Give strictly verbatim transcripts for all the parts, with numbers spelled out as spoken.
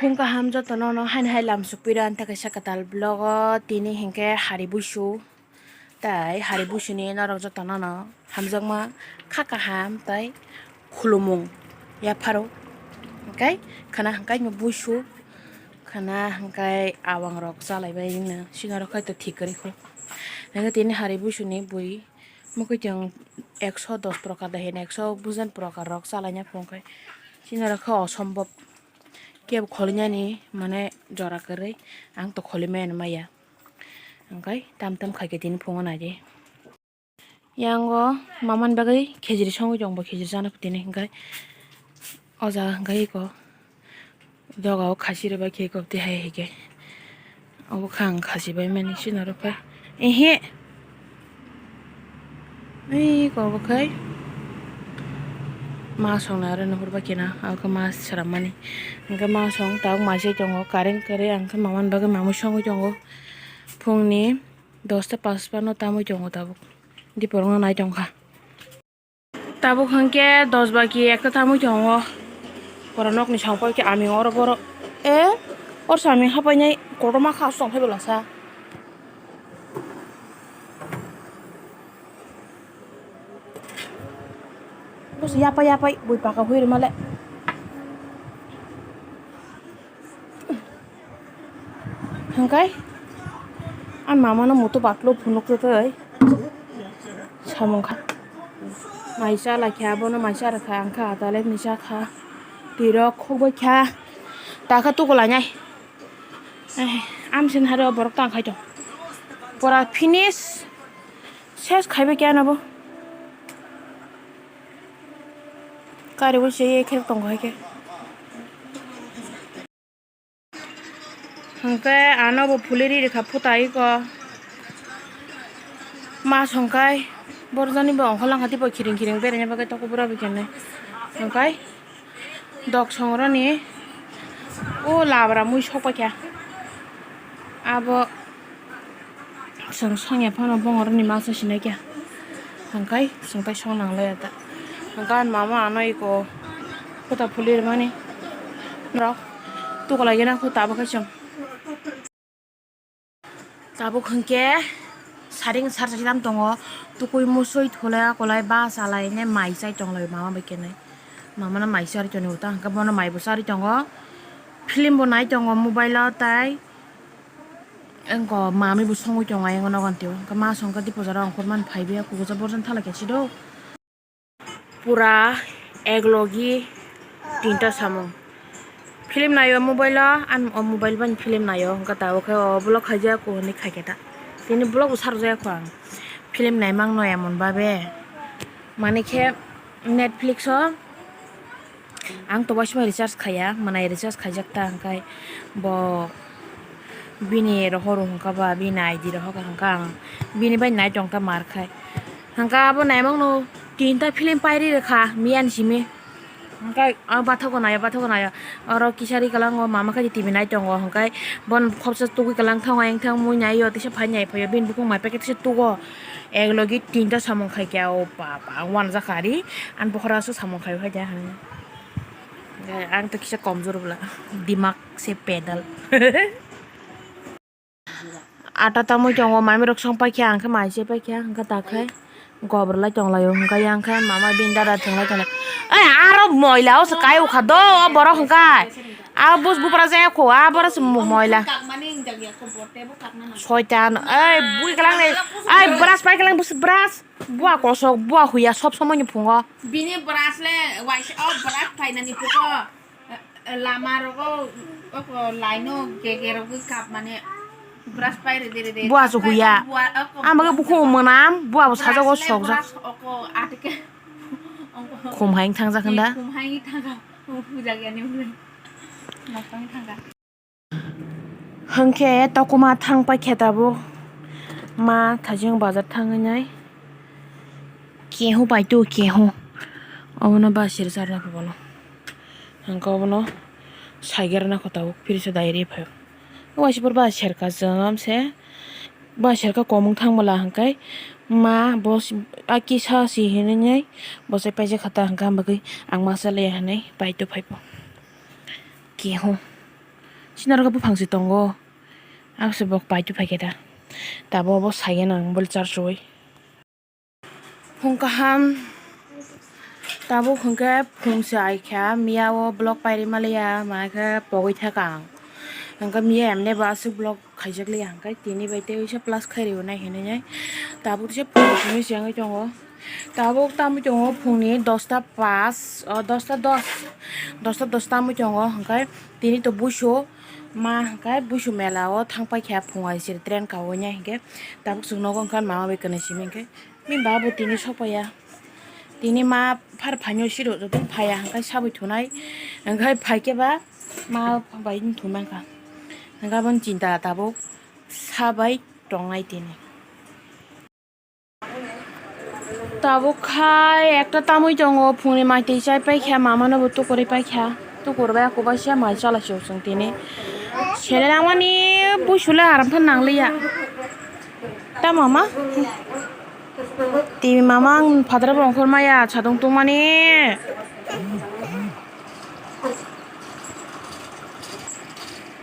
Phung kaham jotono no haino hai lam sukpira ang tei kaisa kwtal vlog o tini hinkhe hari buisu tai hari buisuni norok jotono no hamjakma kha kaham tai khulumung yapharo hwnkhe khwna hwnkhe buisu khwna hwnkhe awang rok chalaibai wngno sino rok khai to thik kwrwi kho hwnkhe tini hari buisuni bui. Mukhuitwng ekso dos prokar da hino ekso bujan prokar rok chalaina phung khe chini rok khe osombob kebo kholinani mane jora kwrwi ang to kholi maya hwnkhe tam tam khaikhe tini phungo naidi. Yango mamani bagwi khejri songwi tongbo khejri chana tini hwnkhe o jaga hwnkhe eko. Doga o khasi rwbai khe kok twi hai hai khe. Obo kha ang khasi bai mani sino rw kha. Ehe. Ei ko bo khai. Ma song na aro nuhur bai khe na. Abo khe ma sram mani. Hwnkhe ma song tabuk mai se tongo. Current kwrwi ang khe mamani bagwi mamwi songwi tongo. Phungni dosta pash pano tamwi tongo tabuk. Diporokno nai tongkha. Tabuk hwnkhe dos ba ki ekta tamwi tongo. Pora nokni songpor khe aming oro borok. E, or saming hapainai kotorma kha aswk tongphai bwlasa. Bus yapai yapai bui paka hui rwmale. Hwnkhe ani mama no mutu batlo phunuk twi samung kha. Mai chala khe abono mai cha rwkha ang kha atalai ni cha kha. Twi rok khok bai kha. Ta khe tuku lainai. Eh, amsin hari o borok tang khai tong. Pora finish. Ses khaibai khe ano bo. Kari bo se ye khe tong hai khe. Hwnkhe ano bo phuli ri rikha phuta iko. Ma songkhai borjani bo ongkha langkha tipo khiring khiring beraina bagwi toko bura bai khenai. Hwnkhe dok songroni o labra mui sokpai kha. Abo Chwng songya phano bongorokni masa sinai kha. Hwnkhe chwng tai song nanglaiya ta. Hwnkhe ani mama ano iko kota phuli rwmani. Norok tukulai gana kho tabuk khe chwng. Tabuk hwnkhe saring sar sari tam tongo. Tukui musui thulai akolai ba chalaine mai chai tonglai mama bai khenai. Mama no mai charwi tonwi ta hwnkhe bono mai bo charwi tongo. Film bo nai tongo mobile o tai. Wngkha mami bo songwi tongo ayang nogo tio. Wngkha ma songkha di pujara ongkhormani phaibai ya kukucha borjani thala khe sido. Pura ek logi tinta samung. Film naio mobile o, ani o mobile bai film naio. Wngkha tabuk khe o vlog khaijak kuhuni khaikhe ta. Tini vlog bo sarjak kho ang. Film naimang no emon babe. Mani khe Netflix o. Ang to waisa recharge khaiya, mwnai recharge khaijak ta, hwnkhe bo bini rohor hwnkha ba, bini I D rohor hwnkha ang bini bai nai tong ta mar khai. Hwnkhe abo naimang no tinta film pairi rwkha miyan simi. Hwnkhe abo bathogo naio, bathogo naio. Oro kisa ri kwlango mama khe T V nai tongo, hwnkhe bono khopsa tugui kwlang thango, ayang thang mui naio, tisa phai nai phaio, bini bukhuk mai paikhe tisa tugo. Ek logi tinta samung khaikhe, o baba, ang uanajak kha ri, ani bokhorok aswk samung khai phaikha. Ang tei kisa komjor bwla, dimak se pedal. Ata tamwi tongo, mamirok song paikha, ang khe mai se paikha, hwnkhe ta khe gobor lai tong laio, hwnkhe yang khe mama bini dada thwng lai tong lai. Ai, aro moila o se kai ukha do, o borok hwnkhe. A bus bupra jaya kho, a borok se mo-, moila. Soitan, ai, bui kalang ni, ai, brush pai kalang, brush, brush. Bua kosok, bua huya, sob somoi ni phungo. Bini brush le, waisa, o brush khainani phungo. Lama rogo, o ko line o gege rogwi kap mane brush pai rede rede. Bua se huya. Ama ke bukhung mwnam, bua bo sajak o sokjak. Brush o ko atike. Khum hai thang jak hwnda. Khum hai thang jak. Puja gani mule. Nokthang thang jak. Hwnkhe tokuma thang paikhe tabuk ma thajeng bazar thangwi nai kehu bai tu kehu obono ba sir charna phaimano hwnkhe obono saigerna kho tabuk fridge o dairy phai waisa pore ba serka chwng amse ba serka komung thang bwla hwnkhe ma bo a kisa si hinwi nai bwsai paijak kha ta hwnkhe ang bagwi ang ma cha laiya hinwi pai tu phaibo kehu. Sinaro buphang se tongo. Ang se bok pai tu phaikhe da. Tabuk abo saigeno ang bwlchar suwi. Phung kaham. Tabuk hwnkhe phung se ai kha, miya o vlog pairi maliya, ma khe pogwi thaka ang. Hwnkhe miya emne bo aswk vlog khaijak liya hwnkhe tini bai tei uisa plus khairwi nai hinwi nai. Tabuk se phung simi se wngwi tongo. Tabuk tamwi tongo phungni dosta pass, o dosta dos, dosta dos tamwi tongo hwnkhe tini to buisu ma hwnkhe buisu mela o thang paikha phung ai se train kawi nai hwnkhe tabuk chwng nogo hwnkhe mama bai kwnwi simi hwnkhe. Bini baba bo tini sokpaiya. Tini ma phar phaino siro joto phaiya hwnkhe sabwi thunai. Hwnkhe phaikhe ba ma bai thumangkha. Hwnkhe aboni chinta tabuk sabai tongnai tini. Tabuk khai ekta tamwi tongo, phungni mai twi chai paikha, mamano bo tukurwi paikha. Tukurbai ako baisa mai chala se chwng tini. Sele nangmani buisule aram phan nangliya. Ta mama? Twi mama ang phataro bo ongkhor maya, chadong tongmani.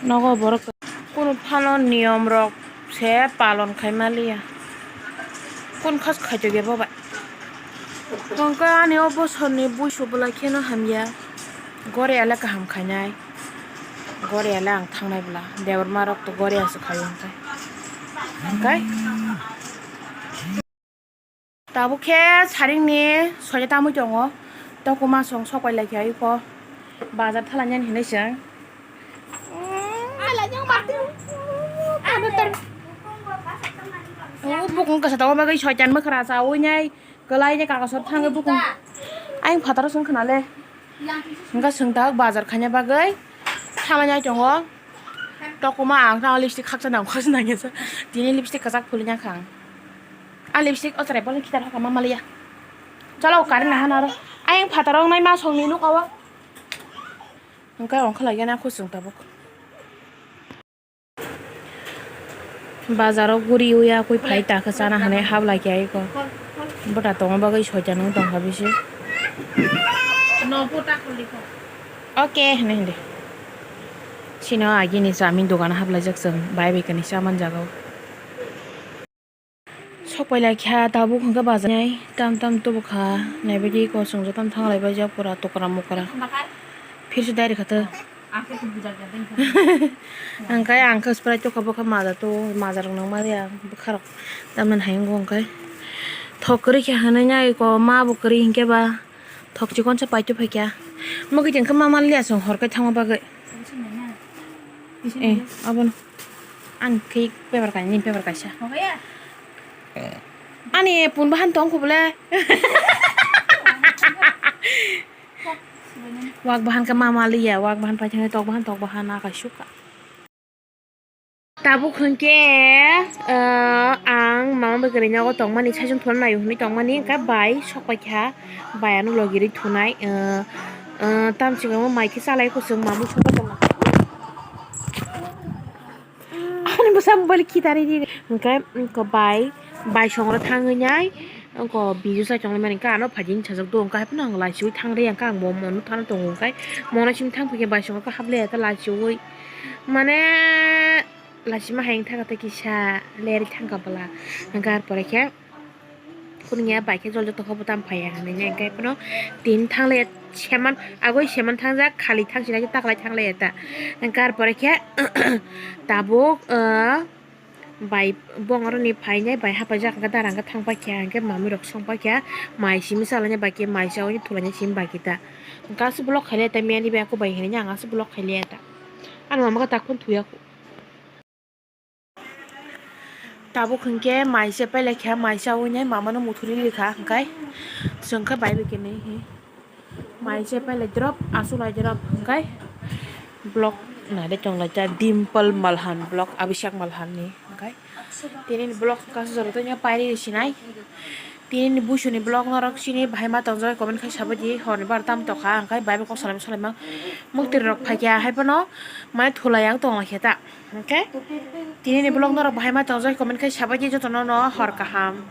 Nogo borok kunu phano niyom rok se palon khai maliya. Kun khas khaito ge bobai. Tongka ani o bosor ni buisu bwlai kheno hamya. Gore ale kaham khainai. Gore ale ang thangnai bwla. Debor ma rok to gore aswk khaio hwnkhe. Hwnkhe? Tabuk khe saringni soita tamwi tongo. Tokuma song sok pai lai khe aiko. Bazar thala nani hinwi se. O bukung kasa tongo bagwi soitan mwkhra chawi nai. Kwlai nai kaka sor thangwi bukung. Ayang phataro song khna le. Hwnkhe chwng tabuk bazar khaina bagwi thamanai tongo. Tokuma ang tamo lipstick khaksa nang khaksa nang ya sa. Tini lipstick kwchak phulwi nang kha ang. A lipstick o chwrai bolong khitar hoka ma maliya. Chalo current nahana aro. Ayang phataro wngnai ma songni nuka o. Hwnkhe ongkha lagiyana kho chwng tabuk. Bazar o guri uya koi phai ta khe chana hinwi hap lai khe aiko. Bwta tongma bagwi soita nung tongkha bisi. Okay hinwi hindi. Sino agini chamin dogan hap laijak chwng bai bai kani cha manjago. Sok pai lai kha tabuk hwnkhe bazar nai tam tam tubu kha naibaidi kosong jo tam thang lai baijak pura tukra mukra. Phirsi dai rikha to. Ang khe twi bujak ya dei. Ang khe, ang khe Sprite tokha bokha maja to, maja rok nang ma ya bwkha rok tamni hai wng khe thok kwrwi khe hinwi nai ko ma bo kwrwi hinkhe ba thok chikon se paito phaikha. Mwkhwtwng khe ma manliya chwng hor kai thangma bagwi. Eh, abono. Ang khe paper kainwi, paper kaisa. Ani pun bahan tong kho bole. Wak bahan khe ma maliya, wak bahan paithaknai tok bahan, tok bahan a kaisuk kha. Tabuk hwnkhe, ah, ang mama bai kwrwi nogo tongmani, saichung thuna naio hwnwi tongmani, hwnkhe bai sok paikha, bai ano logi rwi thunai, ah, ah, tamchikamo mai khe chalai kho chwng mamung songkha tongma. Ani bwsa mobile khitarwi di. Hwnkhe, hwnkhe bai, bai songro thangwi nai, wngkha video chai tonglaimani, hwnkhe ano phaidi sajak do, hwnkhe haiphano ang lachiui thangri, hwnkhe ang bo mono thana tongo, hwnkhe mono simi thangphaikhe bai songro khe haplaiya khe lachiui, mane, lachima hai wngkha khe kisa lerwi thangkha bwla, hwnkhe arpore khe. Kunu ya bai khe jol joto khe bo tam phaiya hinwi nai, hwnkhe phano tin thanglaiya seman, agoi seman thangjak, khali thangsinai khe taklai thanglaiya ta. Hwnkhe arpore khe tabuk, ah, bai bong aroni phainai, bai hapaijak hwnkhe dara hwnkhe thang paikha, hwnkhe mamui rok song paikha, mai simi salainai bai khe mai chaui thulainai simi bai khe ta. Hwnkhe aswk vlog khailaiya ta, miyani bai aku bai hinwi ang aswk vlog khailaiya ta. Ani mama khe takhuk thuya kho. Tabuk hwnkhe mai se pailai kha, mai chaui nai mamano muthuri rikha, hwnkhe chwng khe bai bai khe nai hi mai se pailai drop, achuk lai drop, hwnkhe vlog nai de tong lai ta Dimple Malhan vlog, Abhishek Malhan ni, hwnkhe tini ni vlog kaisa jora tei pairi sinai. Tini ni buisuni vlog norok chini bahai ma tongjak comment khai sabai di, hor ni bar tam tokha, hwnkhe bai bai kok salaima salaima muktwi rok phaikha, hai phano mai thulai ang tong lai khe ta. Hwnkhe tini ni vlog norok bahai ma tongjak comment khai sabai di, jotono no hor kaham.